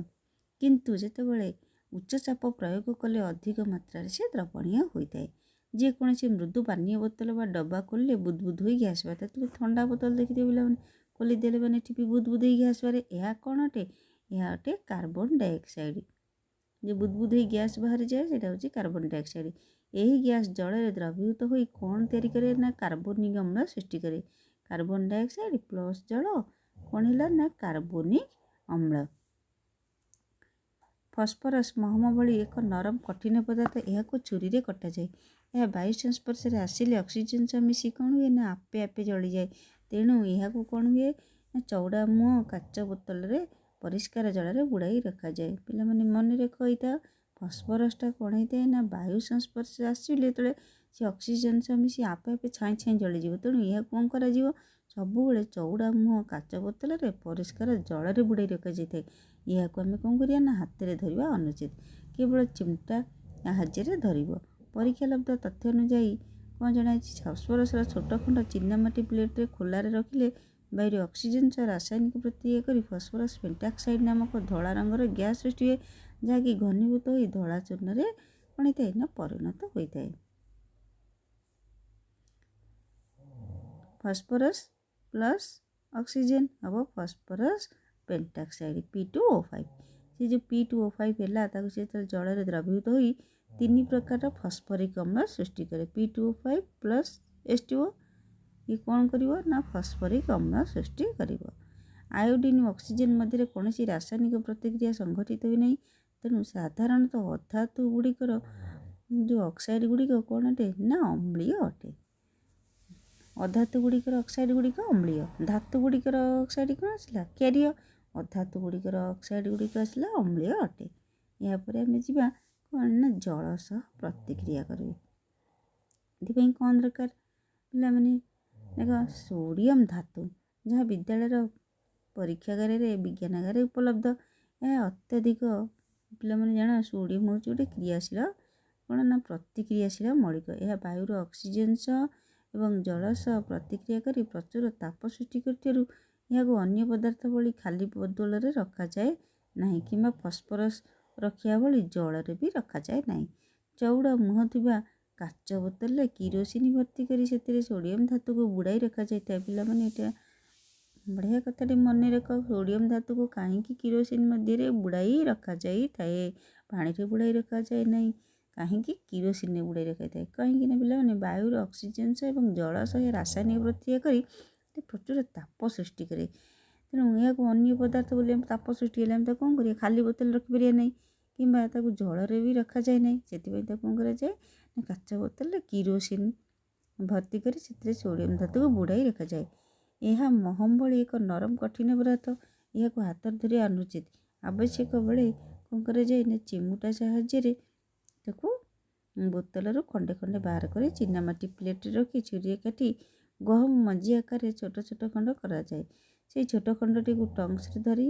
କିନ୍ତୁ ଯେତେବେଳେ ଉଚ୍ଚ ଚାପ ପ୍ରୟୋଗ କଲେ ଅଧିକ ମାତ୍ରାରେ ସେ ଦ୍ରବଣୀୟ ହୋଇଥାଏ। ଯେକୌଣସି ମୃଦୁ ପାନୀୟ ବୋତଲ ବା ଡବା ଖୋଲିଲେ ବୁଦବୁଦ ହୋଇ ଗ୍ୟାସ୍ ବାହାରିଥାଏ। ତୁମେ ଥଣ୍ଡା ବୋତଲ ଦେଖିଥିବ ପିଲାମାନେ, ଖୋଲିଦେଲେ ମାନେ ଠିପି ବୁଦବୁଦ ହେଇ ଗ୍ୟାସ୍ ବାହାରେ। ଏହା କ'ଣ ଅଟେ? ଏହା ଅଟେ କାର୍ବନ ଡାଇଅକ୍ସାଇଡ଼। ଯେ ବୁଦବୁଦ ହେଇ ଗ୍ୟାସ୍ ବାହାରିଯାଏ, ସେଇଟା ହେଉଛି କାର୍ବନ ଡାଇଅକ୍ସାଇଡ଼। ଏହି ଗ୍ୟାସ୍ ଜଳରେ ଦ୍ରବୀଭୂତ ହୋଇ କ'ଣ ତିଆରି କରେ ନା କାର୍ବୋନିକ ଅମ୍ଳ ସୃଷ୍ଟି କରେ। କାର୍ବନ ଡାଇଅକ୍ସାଇଡ଼ ପ୍ଲସ୍ ଜଳ କ'ଣ ହେଲା ନା କାର୍ବୋନିକ ଅମ୍ଳ। ଫସ୍ଫରସ୍ ମହମ ଭଳି ଏକ ନରମ କଠିନ ପଦାର୍ଥ। ଏହାକୁ ଛୁରୀରେ କଟାଯାଏ। ଏହା ବାୟୁ ସଂସ୍ପର୍ଶରେ ଆସିଲେ ଅକ୍ସିଜେନ୍ ସହ ମିଶି କ'ଣ ହୁଏ ନା ଆପେ ଆପେ ଜଳିଯାଏ। ତେଣୁ ଏହାକୁ କ'ଣ ହୁଏ ନା ଚଉଡ଼ା ମୁହଁ କାଚ ବୋତଲରେ ପରିଷ୍କାର ଜଳରେ ବୁଡ଼ାଇ ରଖାଯାଏ। ପିଲାମାନେ, ମନେ ରଖ, ଏଇଟା ଫସ୍ଫରସ୍ଟା କ'ଣ ହେଇଥାଏ ନା ବାୟୁ ସଂସ୍ପର୍ଶରେ ଆସିଲେ ଯେତେବେଳେ ସେ ଅକ୍ସିଜେନ୍ ସହ ମିଶି ଆପେ ଆପେ ଛାଇଁ ଛାଇଁ ଜଳିଯିବ। ତେଣୁ ଏହାକୁ କ'ଣ କରାଯିବ? ସବୁବେଳେ ଚଉଡ଼ା ମୁହଁ କାଚ ବୋତଲରେ ପରିଷ୍କାର ଜଳରେ ବୁଡ଼ାଇ ରଖାଯାଇଥାଏ। ଏହାକୁ ଆମେ କ'ଣ କରିବା ନା ହାତରେ ଧରିବା ଅନୁଚିତ, କେବଳ ଚିମଟା ସାହାଯ୍ୟରେ ଧରିବ। ପରୀକ୍ଷା ଲବ୍ଧ ତଥ୍ୟ ଅନୁଯାୟୀ କ'ଣ ଜଣାଯାଇଛି? ଫସ୍ଫରସର ଛୋଟ ଖଣ୍ଡ ଚିନାମାଟି ପ୍ଲେଟ୍ରେ ଖୋଲାରେ ରଖିଲେ ବାୟୁରେ ଅକ୍ସିଜେନ୍ ସହ ରାସାୟନିକ ପ୍ରତିକ୍ରିୟା କରି ଫସ୍ଫରସ୍ ପେଣ୍ଟାକ୍ସାଇଡ଼ ନାମକ ଧଳା ରଙ୍ଗର ଗ୍ୟାସ୍ ସୃଷ୍ଟି ହୁଏ, ଯାହାକି ଘନୀଭୂତ ହୋଇ ଧଳା ଚୂର୍ଣ୍ଣରେ କ'ଣ ହେଇଥାଏ ନା ପରିଣତ ହୋଇଥାଏ। ଫସ୍ଫରସ୍ ପ୍ଲସ୍ ଅକ୍ସିଜେନ୍ ହେବ ଫସ୍ଫରସ୍ ପେଣ୍ଟାକ୍ସାଇଡ଼, P2O5। ସେ ଯେଉଁ P2O5 ହେଲା, ତାକୁ ସେ ଯେତେବେଳେ ଜଳରେ ଦ୍ରବୀଭୂତ ହୋଇ ତିନି ପ୍ରକାରର ଫସ୍ଫରିକ ଅମ୍ଳ ସୃଷ୍ଟି କରେ। P2O5 plus H2O, ଇଏ କ'ଣ କରିବ ନା ଫସ୍ଫରିକ ଅମ୍ଳ ସୃଷ୍ଟି କରିବ। ଆୟୋଡ଼ିନ୍ ଓ ଅକ୍ସିଜେନ୍ ମଧ୍ୟରେ କୌଣସି ରାସାୟନିକ ପ୍ରତିକ୍ରିୟା ସଂଘଟିତ ହୋଇନାହିଁ। ତେଣୁ ସାଧାରଣତଃ ଅଧାତୁ ଗୁଡ଼ିକର ଯେଉଁ ଅକ୍ସାଇଡ଼ ଗୁଡ଼ିକ କ'ଣ ଅଟେ ନା ଅମ୍ଳୀୟ ଅଟେ। ଅଧାତୁ ଗୁଡ଼ିକର ଅକ୍ସାଇଡ଼ ଗୁଡ଼ିକ ଅମ୍ଳୀୟ। ଧାତୁ ଗୁଡ଼ିକର ଅକ୍ସାଇଡ଼ କ'ଣ ଆସିଲା? କ୍ଷାରୀୟ। ଅଧାତୁ ଗୁଡ଼ିକର ଅକ୍ସାଇଡ଼ ଗୁଡ଼ିକ ଆସିଲା ଅମ୍ଳୀୟ ଅଟେ। ଏହାପରେ ଆମେ ଯିବା କ'ଣ ନା ଜଳ ସହ ପ୍ରତିକ୍ରିୟା କରିବେ। ଏଥିପାଇଁ କ'ଣ ଦରକାର ପିଲାମାନେ? ଦେଖ, ସୋଡ଼ିୟମ୍ ଧାତୁ, ଯାହା ବିଦ୍ୟାଳୟର ପରୀକ୍ଷାଗାରରେ, ବିଜ୍ଞାନାଗାରରେ ଉପଲବ୍ଧ। ଏହା ଅତ୍ୟଧିକ, ପିଲାମାନେ ଜାଣ, ସୋଡ଼ିୟମ୍ ହେଉଛି ଗୋଟେ କ୍ରିୟାଶୀଳ କ'ଣ ନା ପ୍ରତିକ୍ରିୟାଶୀଳ ମୌଳିକ। ଏହା ବାୟୁର ଅକ୍ସିଜେନ୍ ସହ ଏବଂ ଜଳ ସହ ପ୍ରତିକ୍ରିୟା କରି ପ୍ରଚୁର ତାପ ସୃଷ୍ଟି କରୁଥିବାରୁ ଏହାକୁ ଅନ୍ୟ ପଦାର୍ଥ ଭଳି ଖାଲି ବୋତଲରେ ରଖାଯାଏ ନାହିଁ କିମ୍ବା ଫସ୍ଫରସ୍ ରଖିବା ଭଳି ଜଳରେ ବି ରଖାଯାଏ ନାହିଁ। ଚଉଡ଼ା ମୁହଁ ଥିବା କାଚ ବୋତଲରେ କିରୋସିନି ଭର୍ତ୍ତି କରି ସେଥିରେ ସୋଡ଼ିୟମ୍ ଧାତୁକୁ ବୁଡ଼ାଇ ରଖାଯାଇଥାଏ। ପିଲାମାନେ, ଏଇଟା ବଢ଼ିଆ କଥାଟି ମନେ ରଖ। ସୋଡ଼ିୟମ୍ ଧାତୁକୁ କାହିଁକି କିରୋସିନି ମଧ୍ୟରେ ବୁଡ଼ାଇ ରଖାଯାଇଥାଏ? ପାଣିରେ ବୁଡ଼ାଇ ରଖାଯାଏ ନାହିଁ। କାହିଁକି କିରୋସିନରେ ବୁଡ଼ାଇ ରଖାଯାଇଥାଏ? କାହିଁକି ନା ପିଲାମାନେ, ବାୟୁର ଅକ୍ସିଜେନ୍ ସହ ଏବଂ ଜଳ ସହ ରାସାୟନିକ ପ୍ରତିକ୍ରିୟା କରି ପ୍ରଚୁର ତାପ ସୃଷ୍ଟି କରେ। ତେଣୁ ଏହାକୁ ଅନ୍ୟ ପଦାର୍ଥ ବୋଲି ଆମେ ତାପ ସୃଷ୍ଟି ହେଲେ ଆମେ ତାକୁ କ'ଣ କରିବା? ଖାଲି ବୋତଲ ରଖିପାରିବା ନାହିଁ କିମ୍ବା ତାକୁ ଜଳରେ ବି ରଖାଯାଏ ନାହିଁ। ସେଥିପାଇଁ ତାକୁ କ'ଣ କରାଯାଏ ନା କାଚ ବୋତଲରେ କିରୋସିନି ଭର୍ତ୍ତି କରି ସେଥିରେ ସୋଡ଼ିୟମ୍ ଧାତୁକୁ ବୁଡ଼ାଇ ରଖାଯାଏ। ଏହା ମହମ ଭଳି ଏକ ନରମ କଠିନ ପଦାର୍ଥ। ଏହାକୁ ହାତରେ ଧରିବା ଅନୁଚିତ। ଆବଶ୍ୟକ ବେଳେ କ'ଣ କରାଯାଏ ନା ଚିମୁଟା ସାହାଯ୍ୟରେ ତାକୁ ବୋତଲରୁ ଖଣ୍ଡେ ଖଣ୍ଡେ ବାହାର କରି ଚିନାମାଟି ପ୍ଲେଟ୍ରେ ରଖି ଛୁରୀରେ କାଟି ଗହମ ମଞ୍ଜି ଆକାରରେ ଛୋଟ ଛୋଟ ଖଣ୍ଡ କରାଯାଏ। ସେଇ ଛୋଟ ଖଣ୍ଡଟିକୁ ଟଙ୍ଗସରେ ଧରି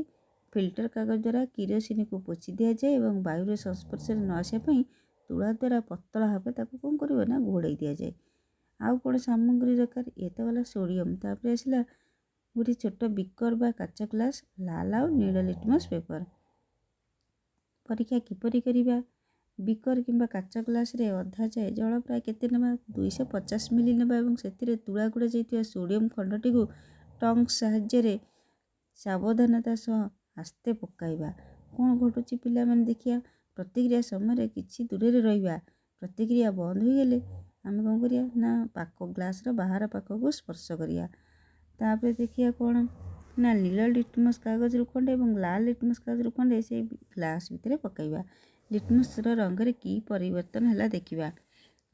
ଫିଲ୍ଟର କାଗଜ ଦ୍ୱାରା କିରୋସିନିକୁ ପୋଛି ଦିଆଯାଏ ଏବଂ ବାୟୁର ସଂସ୍ପର୍ଶରେ ନ ଆସିବା ପାଇଁ ତୁଳା ଦ୍ୱାରା ପତଳା ଭାବେ ତାକୁ କ'ଣ କରିବ ନା ଘୋଡ଼େଇ ଦିଆଯାଏ। ଆଉ କ'ଣ ସାମଗ୍ରୀ ଦରକାର? ଇଏ ତ ଗଲା ସୋଡ଼ିୟମ୍। ତାପରେ ଆସିଲା ଗୋଟେ ଛୋଟ ବିକର ବା କାଚ ଗ୍ଲାସ୍, ଲାଲ ଆଉ ନୀଳ ଲିଟମସ୍ ପେପର। ପରୀକ୍ଷା କିପରି କରିବା? ବିକର କିମ୍ବା କାଚ ଗ୍ଲାସ୍ରେ ଅଧା ଯାଏ ଜଳ, ପ୍ରାୟ କେତେ ନେବା? 250 ମିଲି ନେବା ଏବଂ ସେଥିରେ ତୁଳା ଗୁଡ଼ା ଯାଇଥିବା ସୋଡ଼ିୟମ୍ ଖଣ୍ଡଟିକୁ ଟଙ୍ଗ୍ ସାହାଯ୍ୟରେ ସାବଧାନତା ସହ ଆସ୍ତେ ପକାଇବା। କ'ଣ ଘଟୁଛି ପିଲାମାନେ ଦେଖିବା। ପ୍ରତିକ୍ରିୟା ସମୟରେ କିଛି ଦୂରରେ ରହିବା। ପ୍ରତିକ୍ରିୟା ବନ୍ଦ ହୋଇଗଲେ ଆମେ କ'ଣ କରିବା ନା ପାଖ ଗ୍ଲାସ୍ର ବାହାର ପାଖକୁ ସ୍ପର୍ଶ କରିବା। ତାପରେ ଦେଖିବା କ'ଣ ନା ନୀଳ ଲିଟମସ୍ କାଗଜରୁ ଖଣ୍ଡେ ଏବଂ ଲାଲ ଲିଟମସ୍ କାଗଜରୁ ଖଣ୍ଡେ ସେଇ ଗ୍ଲାସ୍ ଭିତରେ ପକାଇବା। ଲିଟମସ୍ର ରଙ୍ଗରେ କି ପରିବର୍ତ୍ତନ ହେଲା ଦେଖିବା।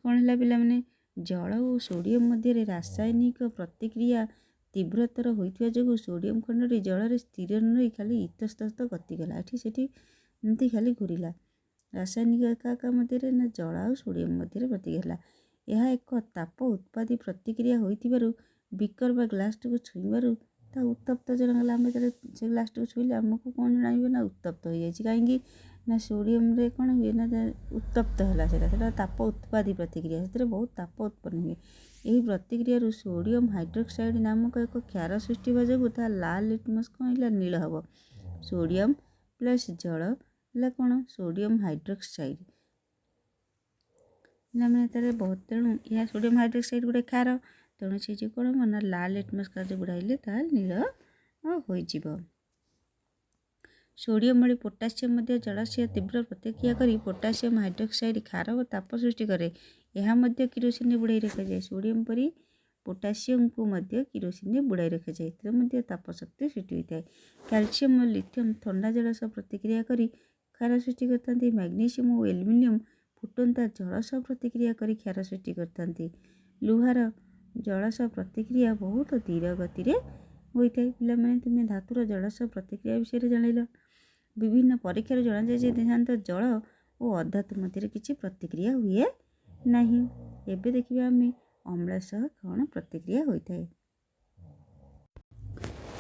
କ'ଣ ହେଲା ପିଲାମାନେ? ଜଳ ଓ ସୋଡ଼ିୟମ୍ ମଧ୍ୟରେ ରାସାୟନିକ ପ୍ରତିକ୍ରିୟା ତୀବ୍ରତର ହୋଇଥିବା ଯୋଗୁଁ ସୋଡ଼ିୟମ୍ ଖଣ୍ଡଟି ଜଳରେ ସ୍ଥିର ନ ରହି ଖାଲି ଇତସ୍ତତ ଗତି କଲା, ଏଠି ସେଠି ଏମିତି ଖାଲି ଘୁରିଲା। ରାସାୟନିକ କାହା କାହା ମଧ୍ୟରେ ନା ଜଳ ଆଉ ସୋଡ଼ିୟମ୍ ମଧ୍ୟରେ ପ୍ରତିକ୍ରିୟା ହେଲା। ଏହା ଏକ ତାପ ଉତ୍ପାଦୀ ପ୍ରତିକ୍ରିୟା ହୋଇଥିବାରୁ ବିକର ବା ଗ୍ଲାସଟିକୁ ଛୁଇଁବାରୁ ତା ଉତ୍ତପ୍ତ ଜଣାଗଲା। ଆମେ ଯେତେବେଳେ ସେ ଗ୍ଲାସଟିକୁ ଛୁଇଁଲେ ଆମକୁ କ'ଣ ଜଣାଇବ ନା ଉତ୍ତପ୍ତ ହୋଇଯାଇଛି। କାହିଁକି ନା ସୋଡ଼ିୟମରେ କ'ଣ ହୁଏ ନା ଉତ୍ତପ୍ତ ହେଲା, ସେଇଟା ତାପ ଉତ୍ପାଦୀ ପ୍ରତିକ୍ରିୟା, ସେଥିରେ ବହୁତ ତାପ ଉତ୍ପନ୍ନ ହୁଏ। ଏହି ପ୍ରତିକ୍ରିୟାରୁ ସୋଡ଼ିୟମ୍ ହାଇଡ୍ରୋକ୍ସାଇଡ଼୍ ନାମକ ଏକ କ୍ଷାର ସୃଷ୍ଟି ହେବା ଯୋଗୁଁ ତାହା ଲାଲ ଲିଟମସ୍ କ'ଣ ହେଲା, ନୀଳ ହେବ। ସୋଡ଼ିୟମ୍ ପ୍ଲସ୍ ଜଳ ହେଲା କ'ଣ, ସୋଡ଼ିୟମ୍ ହାଇଡ୍ରୋକ୍ସାଇଡ଼୍। ପିଲାମାନେ ଏଥିରେ ବହୁତ, ତେଣୁ ଏହା ସୋଡ଼ିୟମ୍ ହାଇଡ୍ରୋକ୍ସାଇଡ଼୍ ଗୋଟେ କ୍ଷାର, ତେଣୁ ସେ ଯେଉଁ କ'ଣ ହେବ ନା ଲାଲ ଲିଟମସ୍ କାଗଜ ବୁଡ଼ାଇଲେ ତାହା ନୀଳ ହୋଇଯିବ। ସୋଡ଼ିୟମ୍ ଭଳି ପୋଟାସିୟମ୍ ମଧ୍ୟ ଜଳ ସହ ତୀବ୍ର ପ୍ରତିକ୍ରିୟା କରି ପୋଟାସିୟମ୍ ହାଇଡ୍ରୋକ୍ସାଇଡ଼୍ କ୍ଷାର ଓ ତାପ ସୃଷ୍ଟି କରେ। ଏହା ମଧ୍ୟ କିରୋସିନରେ ବୁଡ଼ାଇ ରଖାଯାଏ। ସୋଡ଼ିୟମ୍ ପରି ପୋଟାସିୟମକୁ ମଧ୍ୟ କିରୋସିନରେ ବୁଡ଼ାଇ ରଖାଯାଏ, ଏଥିରେ ମଧ୍ୟ ତାପ ଶକ୍ତି ସୃଷ୍ଟି ହୋଇଥାଏ। କ୍ୟାଲସିୟମ୍ ଓ ଲିଥିୟମ୍ ଥଣ୍ଡା ଜଳ ସହ ପ୍ରତିକ୍ରିୟା କରି କ୍ଷାର ସୃଷ୍ଟି କରିଥାନ୍ତି। ମ୍ୟାଗ୍ନେସିୟମ୍ ଓ ଆଲୁମିନିୟମ୍ ଫୁଟନ୍ତା ଜଳ ସହ ପ୍ରତିକ୍ରିୟା କରି କ୍ଷାର ସୃଷ୍ଟି କରିଥାନ୍ତି। ଲୁହାର ଜଳ ସହ ପ୍ରତିକ୍ରିୟା ବହୁତ ଧୀର ଗତିରେ ହୋଇଥାଏ। ପିଲାମାନେ, ତୁମେ ଧାତୁର ଜଳ ସହ ପ୍ରତିକ୍ରିୟା ବିଷୟରେ ଜାଣିଲ। ବିଭିନ୍ନ ପରୀକ୍ଷାରୁ ଜଣାଯାଏ ଯେ ସାଧାରଣତଃ ଜଳ ଓ ଅଧାତୁ ମଧ୍ୟରେ କିଛି ପ୍ରତିକ୍ରିୟା ହୁଏ ନାହିଁ। ଏବେ ଦେଖିବା ଆମେ ଅମ୍ଳ ସହ କ'ଣ ପ୍ରତିକ୍ରିୟା ହୋଇଥାଏ।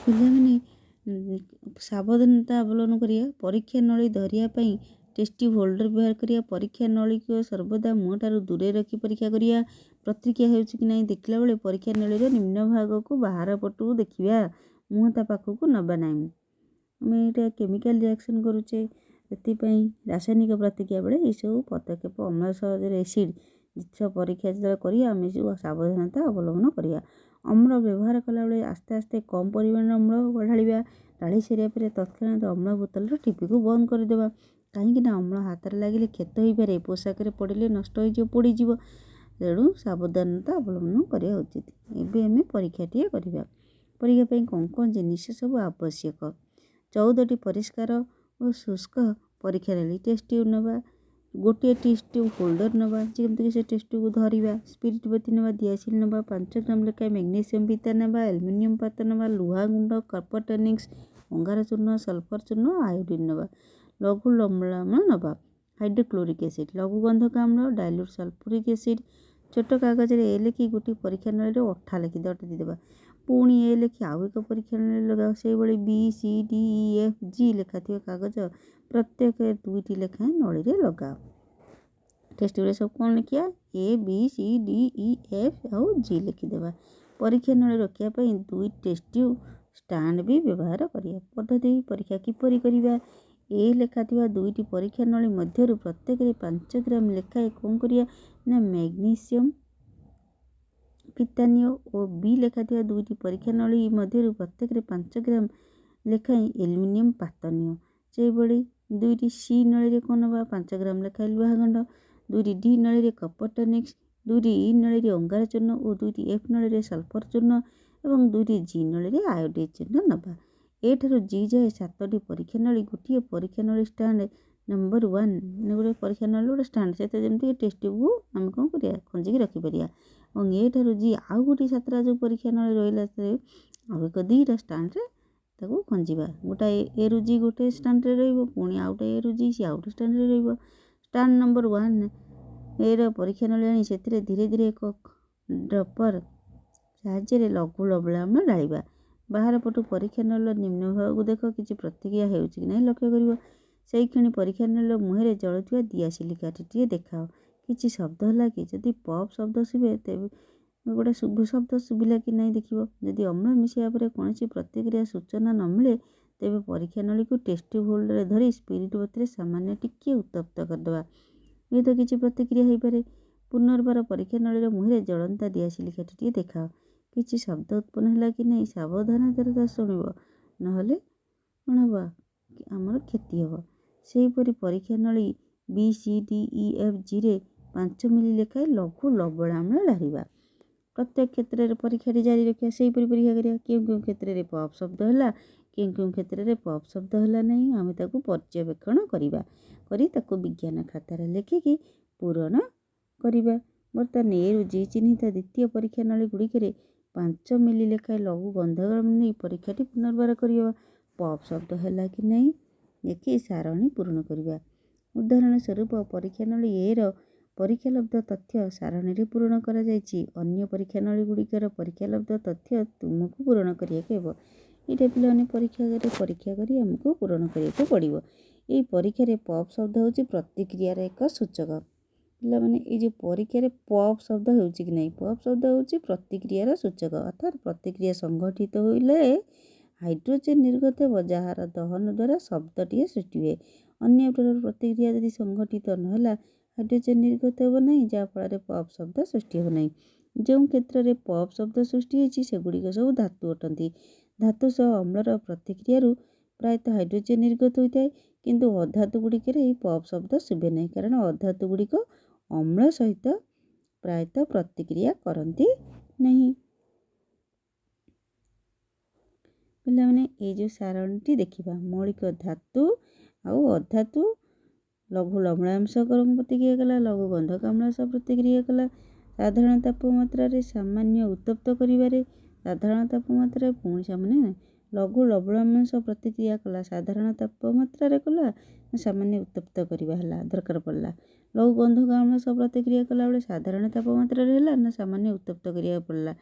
ପିଲାମାନେ, ସାବଧାନତା ଅବଲମ୍ବନ କରିବା। ପରୀକ୍ଷା ନଳୀ ଧରିବା ପାଇଁ ଟେଷ୍ଟ ଟ୍ୟୁବ୍ ହୋଲ୍ଡର ବ୍ୟବହାର କରିବା। ପରୀକ୍ଷା ନଳୀକୁ ସର୍ବଦା ମୁହଁଠାରୁ ଦୂରରେ ରଖି ପରୀକ୍ଷା କରିବା। ପ୍ରତିକ୍ରିୟା ହେଉଛି କି ନାହିଁ ଦେଖିଲା ବେଳେ ପରୀକ୍ଷା ନଳୀର ନିମ୍ନ ଭାଗକୁ ବାହାର ପଟକୁ ଦେଖିବା, ମୁହଁ ତା ପାଖକୁ ନେବା ନାହିଁ। ଆମେ ଏଇଟା କେମିକାଲ ରିଆକ୍ସନ୍ କରୁଛେ, ସେଥିପାଇଁ ରାସାୟନିକ ପ୍ରତିକ୍ରିୟା ବେଳେ ଏଇସବୁ ପଦକ୍ଷେପ ଅମ୍ଳ ସହଜରେ ଏସିଡ଼୍ ଜିନିଷ ପରୀକ୍ଷା ଯେତେବେଳେ କରିବା ଆମେ ସବୁ ସାବଧାନତା ଅବଲମ୍ବନ କରିବା। ଅମ୍ଳ ବ୍ୟବହାର କଲାବେଳେ ଆସ୍ତେ ଆସ୍ତେ କମ୍ ପରିମାଣର ଅମ୍ଳ ଢାଳିବା। ଢାଳି ସାରିବା ପରେ ତତ୍କ୍ଷଣାତ୍ ଅମ୍ଳ ବୋତଲର ଠିପିକୁ ବନ୍ଦ କରିଦେବା। କାହିଁକି ନା ଅମ୍ଳ ହାତରେ ଲାଗିଲେ କ୍ଷତ ହୋଇପାରେ, ପୋଷାକରେ ପଡ଼ିଲେ ନଷ୍ଟ ହୋଇଯିବ, ପୋଡ଼ିଯିବ। ତେଣୁ ସାବଧାନତା ଅବଲମ୍ବନ କରିବା ଉଚିତ। ଏବେ ଆମେ ପରୀକ୍ଷାଟିଏ କରିବା। ପରୀକ୍ଷା ପାଇଁ କ'ଣ କ'ଣ ଜିନିଷ ସବୁ ଆବଶ୍ୟକ? 14ଟି ପରିଷ୍କାର ଓ ଶୁଷ୍କ ପରୀକ୍ଷା ନଳୀ, ଟେଷ୍ଟ ଟ୍ୟୁବ୍ ନେବା, ଗୋଟିଏ ଟେଷ୍ଟ ଟ୍ୟୁବ୍ ହୋଲ୍ଡର ନେବା, ଯେମିତିକି ସେ ଟେଷ୍ଟ ଟ୍ୟୁବ୍ ଧରିବା, ସ୍ପିରିଟ୍ ବତୀ ନେବା, ଦିଆସିଲି ନେବା, 5 ଗ୍ରାମ ଲେଖାଏଁ ମ୍ୟାଗ୍ନେସିୟମ୍ ପିତା ନେବା, ଆଲୁମିନିୟମ୍ ପାତ ନେବା, ଲୁହା ଗୁଣ୍ଡ, କପର ଟନିକ୍ସ, ଅଙ୍ଗାର ଚୂର୍ଣ୍ଣ, ସଲଫର ଚୂର୍ଣ୍ଣ, ଆୟୋଡ଼ିନ୍ ନେବା, ଲଘୁ ଲବଣାମ୍ଳ ନେବା, ହାଇଡ୍ରୋକ୍ଲୋରିକ୍ ଏସିଡ଼୍, ଲଘୁ ଗନ୍ଧକ ଅମ୍ଳ, ଡାଇଲ୍ୟୁଟ୍ ସଲଫ୍ୟୁରିକ୍ ଏସିଡ଼୍। ଛୋଟ କାଗଜରେ ଏ ଲେଖି ଗୋଟିଏ ପରୀକ୍ଷା ନଳୀରେ ଅଠା ଲେଖି ଦେଇଦେବା। ପୁଣି ଏ ଲେଖି ଆଉ ଏକ ପରୀକ୍ଷା ନଳୀରେ ଲଗାଇବା। ସେଇଭଳି B C D E F G ଲେଖାଥିବା କାଗଜ ପ୍ରତ୍ୟେକ 2ଟି ଲେଖାଏଁ ନଳୀରେ ଲଗାଅ। ଟେଷ୍ଟ ଟ୍ୟୁବ୍ରେ ସବୁ କ'ଣ ଲେଖିବା? A B C D E F ଆଉ ଜି ଲେଖିଦେବା। ପରୀକ୍ଷା ନଳୀ ରଖିବା ପାଇଁ 2 ଟେଷ୍ଟ ଟ୍ୟୁବ୍ ଷ୍ଟାଣ୍ଡ ବି ବ୍ୟବହାର କରିବା। ପଦ୍ଧତି ପରୀକ୍ଷା କିପରି କରିବା? ଏ ଲେଖାଥିବା 2ଟି ପରୀକ୍ଷା ନଳୀ ମଧ୍ୟରୁ ପ୍ରତ୍ୟେକରେ 5 ଗ୍ରାମ ଲେଖାଏଁ କ'ଣ କରିବା ନା ମ୍ୟାଗ୍ନେସିୟମ୍ ପିତା ନିଅ ଓ ବି ଲେଖାଥିବା 2ଟି ପରୀକ୍ଷା ନଳୀ ମଧ୍ୟରୁ ପ୍ରତ୍ୟେକରେ 5 ଗ୍ରାମ ଲେଖାଏଁ ଆଲୁମିନିୟମ୍ ପାତ ନିଅ। ସେହିଭଳି 2ଟି ସି ନଳୀରେ କ'ଣ ନେବା? 5 ଗ୍ରାମ ଲେଖାଏଁ ଲୁହା ଖଣ୍ଡ, 2ଟି ଡି ନଳୀରେ କପର ଟନିକ୍ସ, 2ଟି ଇ ନଳୀରେ ଅଙ୍ଗାର ଚୂର୍ଣ୍ଣ ଓ 2ଟି ଏଫ୍ ନଳୀରେ ସଲଫର ଚୂର୍ଣ୍ଣ ଏବଂ 2ଟି ଜି ନଳୀରେ ଆୟୋଡ଼ିନ୍ ଚୂର୍ଣ୍ଣ ନେବା। ଏଠାରୁ ଜି ଯାଏ 7ଟି ପରୀକ୍ଷା ନଳୀ ଗୋଟିଏ ପରୀକ୍ଷା ନଳୀ ଷ୍ଟାଣ୍ଡ ନମ୍ବର 1, ଗୋଟେ ପରୀକ୍ଷା ନଳୀ ଗୋଟେ ଷ୍ଟାଣ୍ଡ, ସେଥିରେ ଯେମିତି ଟେଷ୍ଟ ଟ୍ୟୁବ୍କୁ ଆମେ କ'ଣ କରିବା, ଖଞ୍ଜିକି ରଖିପାରିବା। ଏବଂ ଏଠାରୁ ଜି ଆଉ ଗୋଟିଏ 7ଟା ଯେଉଁ ପରୀକ୍ଷା ନଳୀ ରହିଲା, ସେ ଆଉ ଏକ 2ଟା ଷ୍ଟାଣ୍ଡରେ ତାକୁ ଖଞ୍ଜିବା। ଗୋଟାଏ ଏରୁ ଜି ଗୋଟେ ଷ୍ଟାଣ୍ଡରେ ରହିବ, ପୁଣି ଆଉ ଗୋଟେ ଏରୁ ଜି ସିଏ ଆଉ ଗୋଟେ ଷ୍ଟାଣ୍ଡରେ ରହିବ। ଷ୍ଟାଣ୍ଡ ନମ୍ବର 1 ଏର ପରୀକ୍ଷା ନଳୀ ଆଣି ସେଥିରେ ଧୀରେ ଧୀରେ ଏକ ଡ୍ରପର ସାହାଯ୍ୟରେ ଲଘୁ ଲବଣାମ୍ଳ ଢାଳିବା। ବାହାର ପଟୁ ପରୀକ୍ଷା ନଳୀର ନିମ୍ନ ଭାଗକୁ ଦେଖ କିଛି ପ୍ରତିକ୍ରିୟା ହେଉଛି କି ନାହିଁ ଲକ୍ଷ୍ୟ କରିବ। ସେଇକ୍ଷଣି ପରୀକ୍ଷା ନଳୀର ମୁହଁରେ ଜଳୁଥିବା ଦିଆସିଲି କାଠିଟିଏ ଦେଖାଅ। କିଛି ଶବ୍ଦ ହେଲା କି? ଯଦି ପପ୍ ଶବ୍ଦ ଶୁଭେ ତେବେ ଗୋଟେ ଶବ୍ଦ ଶୁଭିଲା କି ନାହିଁ ଦେଖିବ। ଯଦି ଅମ୍ଳ ମିଶାଇବା ପରେ କୌଣସି ପ୍ରତିକ୍ରିୟା ସୂଚନା ନ ମିଳେ ତେବେ ପରୀକ୍ଷା ନଳୀକୁ ଟେଷ୍ଟ ଟ୍ୟୁବ୍ ହୋଲ୍ଡରରେ ଧରି ସ୍ପିରିଟ୍ ବତୀରେ ସାମାନ୍ୟ ଟିକିଏ ଉତ୍ତପ୍ତ କରିଦେବା, ହୁଏତ କିଛି ପ୍ରତିକ୍ରିୟା ହୋଇପାରେ। ପୁନର୍ବାର ପରୀକ୍ଷା ନଳୀର ମୁହଁରେ ଜଳନ୍ତା ଦିଆସିଲି କାଠିଟିଏ ଦେଖାଅ। କିଛି ଶବ୍ଦ ଉତ୍ପନ୍ନ ହେଲା କି ନାହିଁ ସାବଧାନତାର ତା ଶୁଣିବ, ନହେଲେ କ'ଣ ହେବ, ଆମର କ୍ଷତି ହେବ। ସେହିପରି ପରୀକ୍ଷା ନଳୀ B C D E F ଜିରେ 5 ମିଲି ଲେଖାଏଁ ଲଘୁ ଲବଣାମ୍ଳ ଢାଳିବା। ପ୍ରତ୍ୟେକ କ୍ଷେତ୍ରରେ ପରୀକ୍ଷାଟି ଜାରି ରଖିବା। ସେହିପରି ପରୀକ୍ଷା କରିବା, କେଉଁ କେଉଁ କ୍ଷେତ୍ରରେ ପପ୍ ଶବ୍ଦ ହେଲା, କେଉଁ କେଉଁ କ୍ଷେତ୍ରରେ ପପ୍ ଶବ୍ଦ ହେଲା ନାହିଁ, ଆମେ ତାକୁ ପର୍ଯ୍ୟବେକ୍ଷଣ କରିବା, କରି ତାକୁ ବିଜ୍ଞାନ ଖାତାରେ ଲେଖିକି ପୂରଣ କରିବା। ବର୍ତ୍ତମାନ ଏରୁ ଜି ଚିହ୍ନିତ ଦ୍ୱିତୀୟ ପରୀକ୍ଷା ନଳୀ ଗୁଡ଼ିକରେ 5 ମିଲି ଲେଖାଏଁ ଲଘୁ ଗନ୍ଧକ ନେଇ ପରୀକ୍ଷାଟି ପୁନର୍ବାର କରିବା। ପପ୍ ଶବ୍ଦ ହେଲା କି ନାହିଁ ଦେଖି ସାରଣୀ ପୂରଣ କରିବା। ଉଦାହରଣ ସ୍ୱରୂପ ପରୀକ୍ଷା ନଳୀ ଏର ପରୀକ୍ଷାଲବ୍ଧ ତଥ୍ୟ ସାରଣୀରେ ପୂରଣ କରାଯାଇଛି। ଅନ୍ୟ ପରୀକ୍ଷା ନଳୀ ଗୁଡ଼ିକର ପରୀକ୍ଷାଲବ୍ଧ ତଥ୍ୟ ତୁମକୁ ପୂରଣ କରିବାକୁ ହେବ। ଏଇଟା ପିଲାମାନେ ପରୀକ୍ଷାରେ ପରୀକ୍ଷା କରି ଆମକୁ ପୂରଣ କରିବାକୁ ପଡ଼ିବ। ଏଇ ପରୀକ୍ଷାରେ ପପ୍ ଶବ୍ଦ ହେଉଛି ପ୍ରତିକ୍ରିୟାର ଏକ ସୂଚକ। ପିଲାମାନେ ଏଇ ଯେଉଁ ପରୀକ୍ଷାରେ ପପ୍ ଶବ୍ଦ ହେଉଛି କି ନାହିଁ, ପପ୍ ଶବ୍ଦ ହେଉଛି ପ୍ରତିକ୍ରିୟାର ସୂଚକ। ଅର୍ଥାତ୍ ପ୍ରତିକ୍ରିୟା ସଂଗଠିତ ହୋଇଲେ ହାଇଡ୍ରୋଜେନ୍ ନିର୍ଗତ ହେବ, ଯାହାର ଦହନ ଦ୍ୱାରା ଶବ୍ଦଟିଏ ସୃଷ୍ଟି ହୁଏ। ଅନ୍ୟ ପ୍ରକାର ପ୍ରତିକ୍ରିୟା ଯଦି ସଂଗଠିତ ନହେଲା ହାଇଡ୍ରୋଜେନ୍ ନିର୍ଗତ ହେବ ନାହିଁ, ଯାହାଫଳରେ ପପ୍ ଶବ୍ଦ ସୃଷ୍ଟି ହେବ ନାହିଁ। ଯେଉଁ କ୍ଷେତ୍ରରେ ପପ୍ ଶବ୍ଦ ସୃଷ୍ଟି ହେଇଛି ସେଗୁଡ଼ିକ ସବୁ ଧାତୁ ଅଟନ୍ତି। ଧାତୁ ସହ ଅମ୍ଳର ପ୍ରତିକ୍ରିୟାରୁ ପ୍ରାୟତଃ ହାଇଡ୍ରୋଜେନ୍ ନିର୍ଗତ ହୋଇଥାଏ, କିନ୍ତୁ ଅଧାତୁ ଗୁଡ଼ିକରେ ଏହି ପପ୍ ଶବ୍ଦ ଶୁଭେ ନାହିଁ, କାରଣ ଅଧାତୁ ଗୁଡ଼ିକ ଅମ୍ଳ ସହିତ ପ୍ରାୟତଃ ପ୍ରତିକ୍ରିୟା କରନ୍ତି ନାହିଁ। ପିଲାମାନେ ଏଇ ଯେଉଁ ସାରଣୀଟି ଦେଖିବା, ମୌଳିକ ଧାତୁ ଆଉ ଅଧାତୁ ଲଘୁ ଲବଣାଂଶ ପ୍ରତିକ୍ରିୟା କଲା, ଲଘୁ ଗନ୍ଧକ ଅମ୍ଳ ସହ ପ୍ରତିକ୍ରିୟା କଲା, ସାଧାରଣ ତାପମାତ୍ରାରେ ସାମାନ୍ୟ ଉତ୍ତପ୍ତ କରିବାରେ, ସାଧାରଣ ତାପମାତ୍ରାରେ ପୁଣି ସାମାନ୍ୟ ଲଘୁ ଲବଣାଂଶ ପ୍ରତିକ୍ରିୟା କଲା, ସାଧାରଣ ତାପମାତ୍ରାରେ କଲା ସାମାନ୍ୟ ଉତ୍ତପ୍ତ କରିବା ହେଲା ଦରକାର ପଡ଼ିଲା। ଲଘୁ ଗନ୍ଧକ ଅମ୍ଳ ସହ ପ୍ରତିକ୍ରିୟା କଲାବେଳେ ସାଧାରଣ ତାପମାତ୍ରାରେ ହେଲା ନା ସାମାନ୍ୟ ଉତ୍ତପ୍ତ କରିବାକୁ ପଡ଼ିଲା,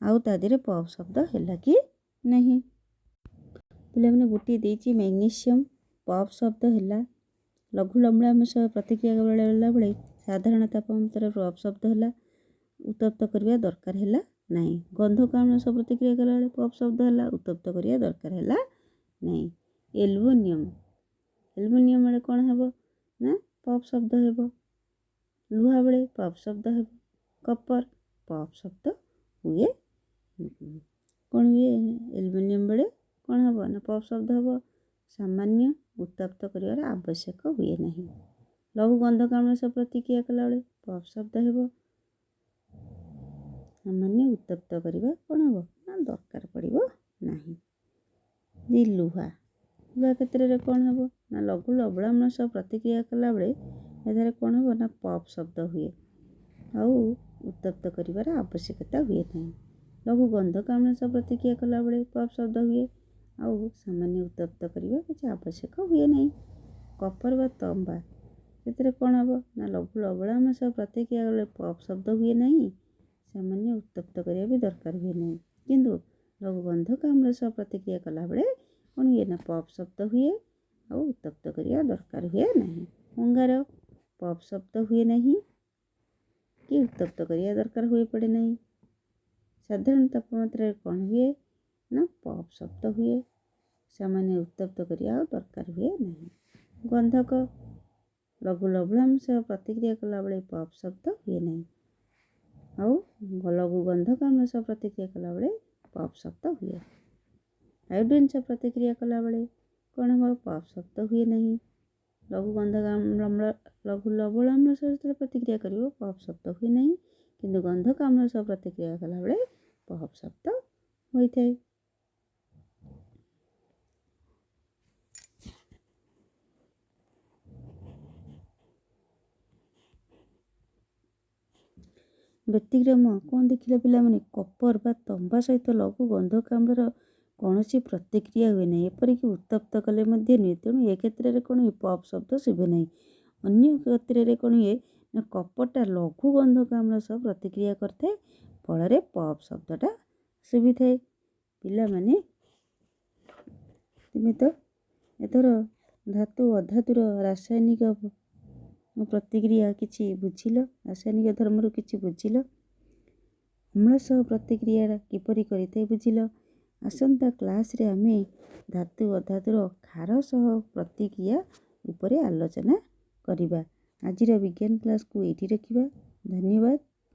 ଆଉ ତା ଦେହରେ ପପ୍ ଶବ୍ଦ ହେଲା କି ନାହିଁ। ପିଲାମାନେ ଗୋଟିଏ ଦେଇଛି ମ୍ୟାଗ୍ନେସିୟମ୍, ପପ୍ ଶବ୍ଦ ହେଲା, ଲଘୁ ଲବଣାଂଶ ପ୍ରତିକ୍ରିୟା କଲାବେଳେ ସାଧାରଣ ତାପମାତ୍ରାରେ ପପ୍ ଶବ୍ଦ ହେଲା, ଉତ୍ତପ୍ତ କରିବା ଦରକାର ହେଲା ନାହିଁ। ଗନ୍ଧକ ଅମ୍ଳ ସହ ପ୍ରତିକ୍ରିୟା କଲାବେଳେ ପପ୍ ଶବ୍ଦ ହେଲା, ଉତ୍ତପ୍ତ କରିବା ଦରକାର ହେଲା ନାହିଁ। ଏଲୁମିନିୟମ୍, ଏଲୁମିନିୟମ୍ ବେଳେ କ'ଣ ହେବ ନା ପପ୍ ଶବ୍ଦ ହେବ, ଲୁହା ବେଳେ ପପ୍ ଶବ୍ଦ ହେବ, କପର୍ ପପ୍ ଶବ୍ଦ ହୁଏ। କ'ଣ ହୁଏ? ଏଲୁମିନିୟମ୍ ବେଳେ କ'ଣ ହେବ ନା ପପ୍ ଶବ୍ଦ ହେବ, ସାମାନ୍ୟ ଉତ୍ତପ୍ତ କରିବାର ଆବଶ୍ୟକ ହୁଏ ନାହିଁ। ଲଘୁ ଗନ୍ଧକ ଅମ୍ଳ ସହ ପ୍ରତିକ୍ରିୟା କଲାବେଳେ ପପ୍ ଶବ୍ଦ ହେବ, ସାମାନ୍ୟ ଉତ୍ତପ୍ତ କରିବା କ'ଣ ହେବ ନା ଦରକାର ପଡ଼ିବ ନାହିଁ। ଦି ଲୁହା, ଲୁହା କ୍ଷେତ୍ରରେ କ'ଣ ହେବ ନା ଲଘୁ ଲବଣାମ୍ଳ ସହ ପ୍ରତିକ୍ରିୟା କଲାବେଳେ ଏଠାରେ କ'ଣ ହେବ ନା ପପ୍ ଶବ୍ଦ ହୁଏ, ଆଉ ଉତ୍ତପ୍ତ କରିବାର ଆବଶ୍ୟକତା ହୁଏ ନାହିଁ। ଲଘୁ ଗନ୍ଧକ ଅମ୍ଳ ସହ ପ୍ରତିକ୍ରିୟା କଲାବେଳେ ପପ୍ ଶବ୍ଦ ହୁଏ, ଆଉ ସାମାନ୍ୟ ଉତ୍ତପ୍ତ କରିବା କିଛି ଆବଶ୍ୟକ ହୁଏ ନାହିଁ। କପର ବା ତମ୍ବା, ସେଥିରେ କ'ଣ ହେବ ନା ଲଘୁ ଲବଣାମ୍ଳ ସହ ପ୍ରତିକ୍ରିୟା କଲେ ପପ୍ ଶବ୍ଦ ହୁଏ ନାହିଁ, ସାମାନ୍ୟ ଉତ୍ତପ୍ତ କରିବା ବି ଦରକାର ହୁଏ ନାହିଁ। କିନ୍ତୁ ଲଘୁ ଗନ୍ଧକ ଅମ୍ଳ ସହ ପ୍ରତିକ୍ରିୟା କଲାବେଳେ କ'ଣ ହୁଏ ନା ପପ୍ ଶବ୍ଦ ହୁଏ, ଆଉ ଉତ୍ତପ୍ତ କରିବା ଦରକାର ହୁଏ ନାହିଁ। ଅଙ୍ଗାର, ପପ୍ ଶବ୍ଦ ହୁଏ ନାହିଁ କି ଉତ୍ତପ୍ତ କରିବା ଦରକାର ହୁଏ ପଡ଼େ ନାହିଁ। ସାଧାରଣ ତାପମାତ୍ରାରେ କ'ଣ ହୁଏ ନା ପପ୍ ଶବ୍ଦ ହୁଏ, ସାମାନ୍ୟ ଉତ୍ତପ୍ତ କରିବା ଆଉ ଦରକାର ହୁଏ ନାହିଁ। ଗନ୍ଧକ, ଲଘୁ ଲବଣାମ୍ଳ ସହ ପ୍ରତିକ୍ରିୟା କଲାବେଳେ ପପ୍ ଶବ୍ଦ ହୁଏ ନାହିଁ, ଆଉ ଲଘୁ ଗନ୍ଧକ ଅମ୍ଳ ସହ ପ୍ରତିକ୍ରିୟା କଲାବେଳେ ପପ୍ ଶବ୍ଦ ହୁଏ। ଆୟୋଡିନ୍ ସହ ପ୍ରତିକ୍ରିୟା କଲାବେଳେ କ'ଣ ହେବ? ପପ୍ ଶବ୍ଦ ହୁଏ ନାହିଁ। ଲଘୁ ଗନ୍ଧକ ଅମ୍ଳ ଲଘୁ ଲବଣାମ୍ଳ ସହ ଯେତେବେଳେ ପ୍ରତିକ୍ରିୟା କରିବ ପପ୍ ଶବ୍ଦ ହୁଏ ନାହିଁ, କିନ୍ତୁ ଗନ୍ଧକ ଅମ୍ଳ ସହ ପ୍ରତିକ୍ରିୟା କଲାବେଳେ ପପ୍ ଶବ୍ଦ ହୋଇଥାଏ। ବ୍ୟତିକ୍ରମ କ'ଣ ଦେଖିଲେ ପିଲାମାନେ? କପର ବା ତମ୍ବା ସହିତ ଲଘୁ ଗନ୍ଧକ ଅମ୍ଳର କୌଣସି ପ୍ରତିକ୍ରିୟା ହୁଏ ନାହିଁ, ଏପରିକି ଉତ୍ତପ୍ତ କଲେ ମଧ୍ୟ ନୁହେଁ। ତେଣୁ ଏ କ୍ଷେତ୍ରରେ କ'ଣ ହୁଏ? ପପ୍ ଶବ୍ଦ ଶୁଭେ ନାହିଁ। ଅନ୍ୟ କ୍ଷେତ୍ରରେ କ'ଣ ହୁଏ ନା କପରଟା ଲଘୁ ଗନ୍ଧକ ଅମ୍ଳ ସହ ପ୍ରତିକ୍ରିୟା କରିଥାଏ, ଫଳରେ ପପ୍ ଶବ୍ଦଟା ଶୁଭିଥାଏ। ପିଲାମାନେ ତୁମେ ତ ଏଥର ଧାତୁ ଅଧାତୁର ରାସାୟନିକ ପ୍ରତିକ୍ରିୟା କିଛି ବୁଝିଲ, ରାସାୟନିକ ଧର୍ମରୁ କିଛି ବୁଝିଲ, ଅମ୍ଳ ସହ ପ୍ରତିକ୍ରିୟା କିପରି କରିଥାଏ ବୁଝିଲ। ଆସନ୍ତା କ୍ଲାସ୍ରେ ଆମେ ଧାତୁ ଅଧାତୁର କ୍ଷାର ସହ ପ୍ରତିକ୍ରିୟା ଉପରେ ଆଲୋଚନା କରିବା। ଆଜିର ବିଜ୍ଞାନ କ୍ଲାସ୍କୁ ଏଇଠି ରଖିବା। ଧନ୍ୟବାଦ।